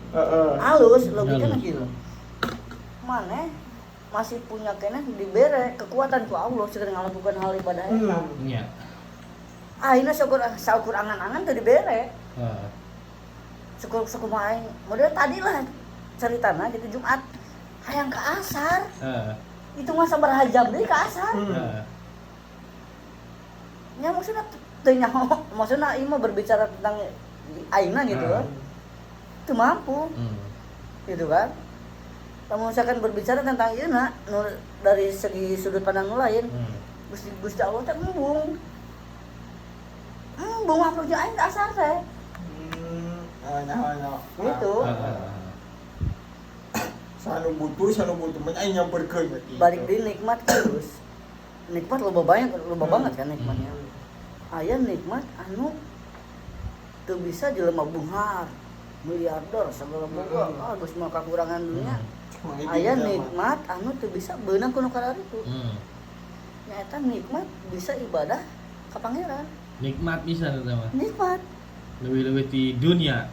Heeh. Halus logikana Halus. Gitu. Maneh masih punya keneh dibere kekuatan ku Allah sekedar ngalakukan hal ibadah eta. Iya. Ayeuna syukur saukur angan-angan teu dibere. Heeh. Syukur sakumaha aing model tadi lah ceritana gitu, Jumat hayang ke asar. Heeh. Itu mah sabaraha jam deui ke asar. Heeh. Nya maksudnya teu nyaho, maksudnya ieu mah berbicara tentang ayeuna gitu. Teu mampu gitu kan. Kalau misalkan berbicara tentang ieu na, nu dari segi sudut pandang nu lain, Gusti Gusti Allah teh embung. Embung amplop jeung aing ke asar teh. Oh, nyaho nyaho. Gitu. Heeh. Sanu butuh mah aing nyamperkeun berarti. Balik deui nikmat terus. Nikmat loba banyak, loba banget kan nikmatnya. Aya nikmat anu teu bisa jelema beunghar, miliarder segala boga, ah geus mah kakurangan dunia. Aya nikmat anu teu bisa beunang ku nu kararitu. Nyaeta nikmat bisa ibadah ka Pangeran. Nikmat bisa eta mah. Nikmat. Lebih-lebih di dunia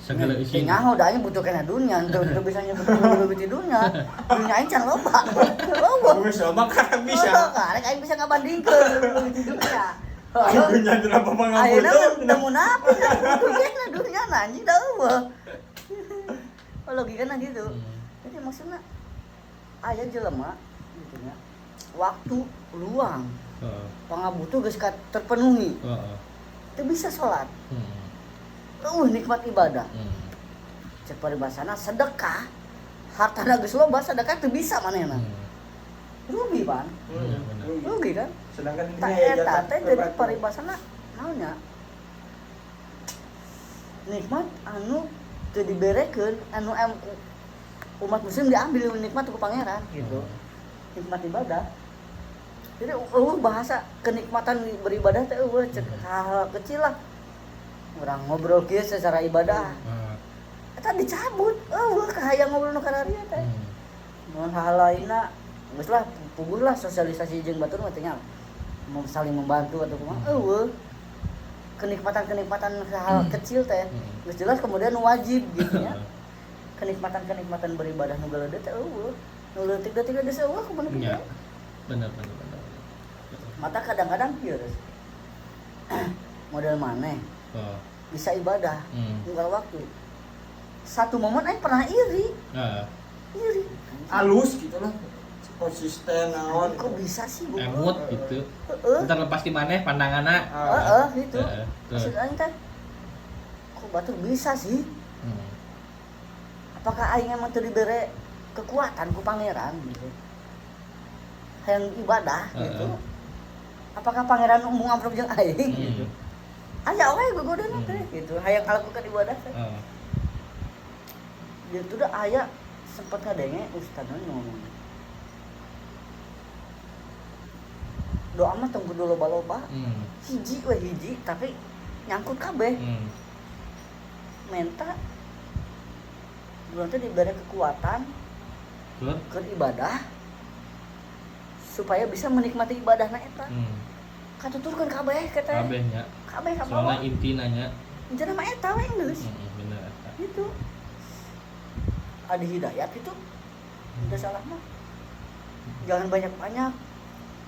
segala Teu isinya. nyaho da aing butuh kana dunia, teu teu bisa nyebut lebih di dunia. Dunia aing can loba. Loba. Geus loba kan bisa. Oh, karek aing bisa ngabandingkeun lebih di dunia. Dunia kenapa Ayeuna pangabutuh? mah teu munafik butuh kana dunia na anjing da euweuh. Oh, logikana gitu. Jadi maksudnya aya jelema gitu nya. Waktu luang, pangabutuh geus terpenuhi. Teu bisa salat. Nikmat ibadah. Cek paribasana sedekah, hartana geus loba sedekah teu bisa manehna. Rugi pan. Iya, benar. Rugi kan? Sedangkan Tak ini ya eta jatah teh jadi berbatu. paribasana naonnya? Nikmat anu teu diberekeun anu umat muslim diambil nikmat ku Pangeran gitu. Nikmat ibadah. Jadi euweuh bahasa kenikmatan beribadah teh euweuh, cek hal-hal kecil lah. Urang ngobrol kieu secara ibadah. Eta dicabut, euweuh kahayang ngobrol nu kararieu teh. Mun hal lainna geus lah puguh lah sosialisasi jeung batur mah teh nya. Mau saling membantu atau kumaha euweuh. Kenikmatan-kenikmatan hal kecil teh geus jelas kemudian wajib gitu nya. Kenikmatan-kenikmatan beribadah nu galede teh euweuh. Nu leutik-leutik geus euweuh kumaha kieu. Iya. Benar benar benar. Mata kadang-kadang kieu geus. Model maneh bisa ibadah unggal waktu. Satu momen aing pernah iri. Iri. Halus gitu lah. Konsisten naon. Kok bisa sih goblok? Emut gitu. Heeh. Ntar lepas di maneh pandanganna. Heeh, gitu. Heeh, terus. Maksud aing teh kok batur bisa sih? Apakah aing emang teu dibere kekuatan ku Pangeran gitu? Hayang ibadah gitu. Apakah Pangeran embung amplop jeung aing gitu? Aya we gogodeuna teh gitu. Hayang ngalakukan ibadah teh. Gitu dah aya sempat ngadenge ustaz ngomong. Doa mah tong kudu loba-loba. Hiji we hiji tapi nyangkut kabeh. Menta urang teh dibere kekuatan Betul. ke ibadah supaya bisa menikmati ibadahna eta. Katuturkeun kabeh ke teh. Kabeh nya. Kabeh ka Soalnya bawah. intina nya. Intina mah eta we geus. Bener eta. Gitu. Adi hidayat itu udah salah mah. Jangan banyak-banyak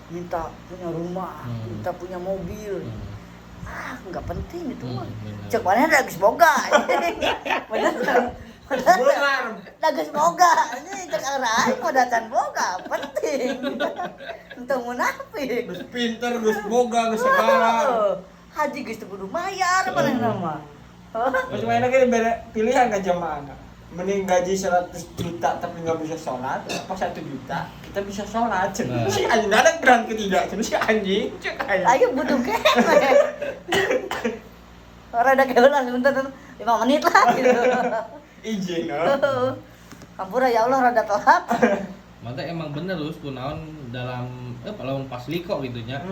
minta punya rumah, minta punya mobil. Ah, nggak penting itu mah. Bener. Cek mana da geus boga. Bener. Bener. Benar. Da geus boga. Ini cek arah aing mah da can boga, penting. Entong munafik. Geus pinter, geus boga, geus segala. Oh, haji geus teu kudu mayar manehna mah. Terus mainnya kan bere pilihan ke jemaah. Mending gaji 100 juta tapi nggak bisa sholat, apa 1 juta kita bisa sholat. Nah. Si anjing ada grand ketiga, si anjing cek anjing. Ayo butuh kene. Rada keula sebentar 5 menit lah gitu. Izin oh. Hampura ya Allah rada telat. Mata emang bener lu kunaon dalam lawan pas liko gitu nya.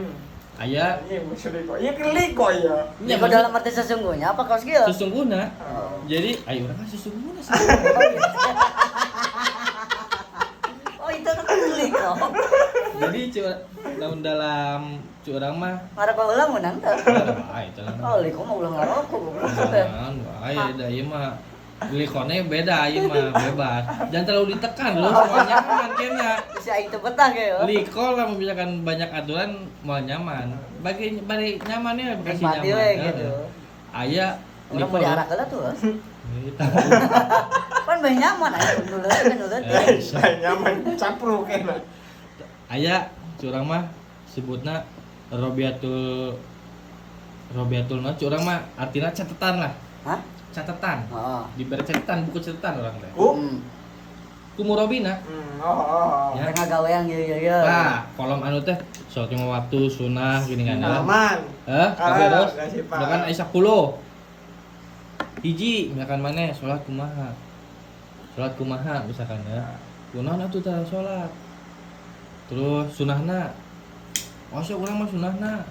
Aya Iya, maksudnya kok. Iya keliko ya. nya Liko dalam arti sesungguhnya apa kaos kieu? Sesungguhna. Oh. Jadi ayo urang mah sesungguhna sih. Oh, itu kan liko. Jadi cuma lamun dalam curang mah Ngarokok heula meunang teh. ah itu lah. Oh, liko mah ulah ngarokok goblok teh. Jangan, wae da ieu mah Liqone beda ieu mah bebas. Jangan terlalu ditekan loh, semua nyaman kena. Si aing teu betah kayak. Liko lah misalkan banyak aturan mau nyaman. Bagi bari nyamannya kasih Nikmati nyaman. we gitu. Aya Orang liko mau diarah lah tuh. Gitu. Kan banyak nyaman aing dulu kan dulu. Saya nyaman capruk kena. Aya curang mah sebutna Robiatul Robiatul nah curang mah artinya catatan lah. Hah? Catatan. Heeh. Diberi catatan, buku catatan orang teh. Ku. Ku murabina. Oh. Ya. Tengah gawean ieu ieu ieu. Nah, kolom anu teh sholat lima waktu sunah gini kan ya. Aman. Hah? Ah, Tapi terus nggak sih, Pak. kan aya 10. Hiji misalkan maneh sholat kumaha. Sholat kumaha misalkan ya. Kunaon atuh tara sholat. Terus sunahna. Oh, sok urang mah sunahna.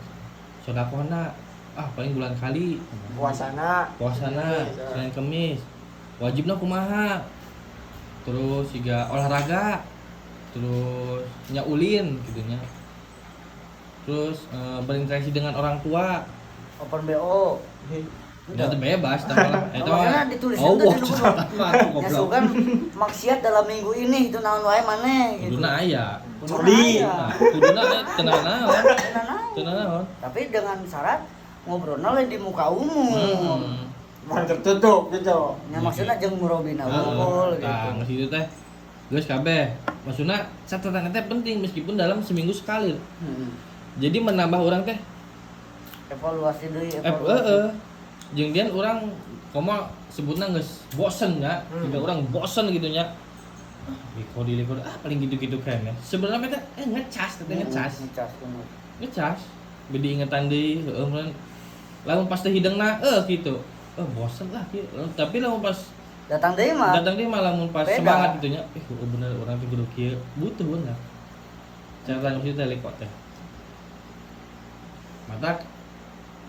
Sedekahna ah paling bulan kali. Puasana. Puasana Senin Kemis. Wajibna kumaha. Terus juga olahraga. Terus nya ulin gitu nya. Terus berinteraksi dengan orang tua. Open BO. Ya itu bebas tambah lah. Eta mah. Maksudnya ditulis Oh, itu wah, di buku. mah atuh Ya goblok. sugan maksiat dalam minggu ini itu naon wae maneh gitu. Kuduna aya. Kuduna Coli. aya. Nah, kuduna teh teu naon. Kuduna naon. Teu naon. Tapi dengan syarat ngobrolna lain di muka umum. Bukan tertutup gitu. Ya maksudnya jeung murabina unggul gitu. Tah, geus itu teh. Geus kabeh. Maksudna catatan teh penting meskipun dalam seminggu sekali. Jadi menambah orang teh Evaluasi deui evaluasi. Heeh. Jeung dian urang komo sebutna geus bosen nya, jika urang bosen gitu nya. Liko di liko ah paling gitu-gitu kan ya. Sebenarnya teh ngecas teh ngecas. Ngecas bener. Ngecas. Bedi ingetan deui heueuh mun lamun pas teh hideungna gitu. Bosen lah kieu. Tapi lamun pas Datang deui mah. datang deui mah lamun pas Beda. semangat gitu nya, heueuh bener urang teh kudu kieu. Butuh bener. Catatan kieu teh liko teh. Mata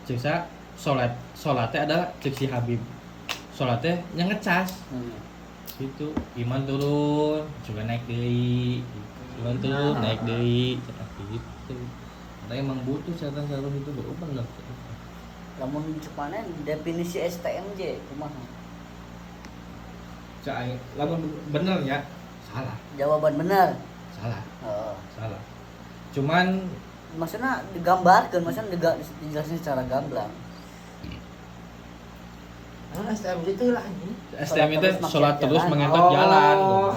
cek sa salat salatnya adalah cek si Habib. Salatnya yang ngecas gitu. Iman turun, juga naik deui. Iman turun, naik deui, cenah gitu. Mata emang butuh catatan-catatan itu baru bener. Lamun cek maneh definisi STMJ kumaha? Cek aing lamun bener ya, salah, Jawaban bener. salah, Heeh. salah. Cuman Maksudnya digambarkeun, maksudnya dijelasin secara gamblang. Ah, STMJ itu lah anjing. STM itu terus maksiat sholat terus jalan. mengentot jalan. Oh.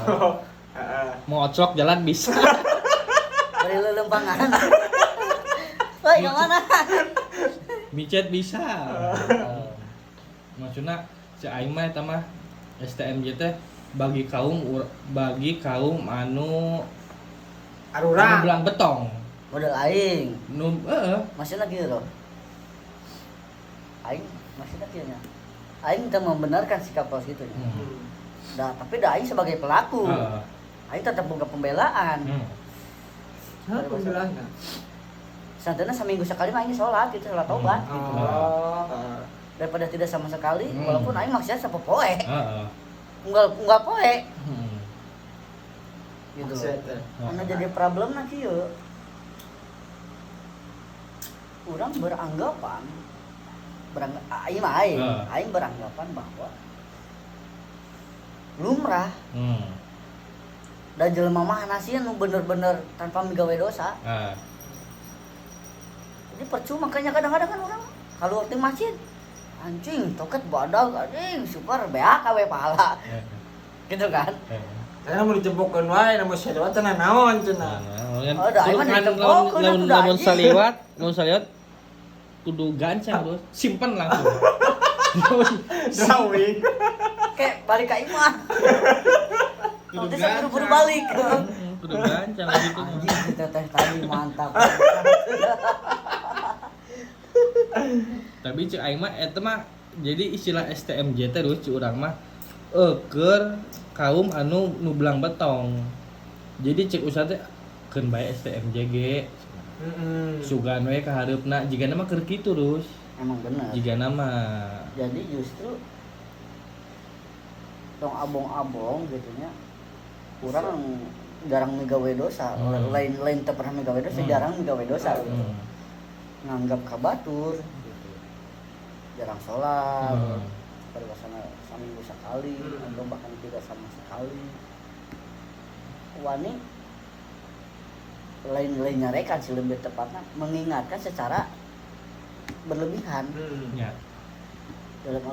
Heeh. Mau ocok jalan bisa. Bari lelempangan. Woi, ke mana? Micet bisa. Maksudnya si aing mah eta mah STMJ teh bagi kaum anu anu Arura. belang betong. Model aing. Nu heeh. Maksudnya gitu loh. Aing maksudnya kieu nya. Aing teu membenarkan sikap kos gitu nya. Dah, tapi dah aing sebagai pelaku. Heeh. Aing tetap boga pembelaan. Hah, pembelaanna? Santana seminggu sekali mah aing sholat gitu, sholat tobat gitu. Oh. Daripada tidak sama sekali, walaupun aing maksiat sapopoe. Heeh. Unggal poe gitu loh. Maksiat teh. Anu jadi problem na kieu. Urang beranggapan aing mah aing, aing beranggapan bahwa lumrah dan jelema mah nasian nu bener-bener tanpa migawe dosa. Jadi percuma kayaknya kadang-kadang kan orang kalau waktu masjid anjing toket badag anjing super beak awe pahala. Gitu kan? Karena mau dijempokkeun wae, namun saliwat cenah naon cenah. Oh, dah, aing mah dijempokkeun atuh dah, Lamun anjing. saliwat, lamun saliwat kudu gancang terus simpen langsung. Drawing. Kayak balik ka imah. Kudu Nanti saya buru-buru gancang. balik. Kudu gancang gitu. Anjing si teteh tadi mantap. Tapi cek aing mah eta mah jadi istilah STMJ teh terus cek urang mah keur kaum anu nu belang betong. Jadi cek ustad teh keun bae STMJ ge. Sugan we ka hareupna jigana mah keur kitu terus. Emang bener. Jigana mah. Jadi justru tong abong-abong gitu nya kurang jarang migawe dosa. Lain teu pernah migawe dosa, jarang migawe dosa gitu. Nganggap ka batur gitu. Jarang sholat. paribasana saminggu sekali atau bahkan tidak sama sekali. Wani lain-lain nyarekan sih, lebih tepatnya mengingatkan secara berlebihan. Ya. Dalam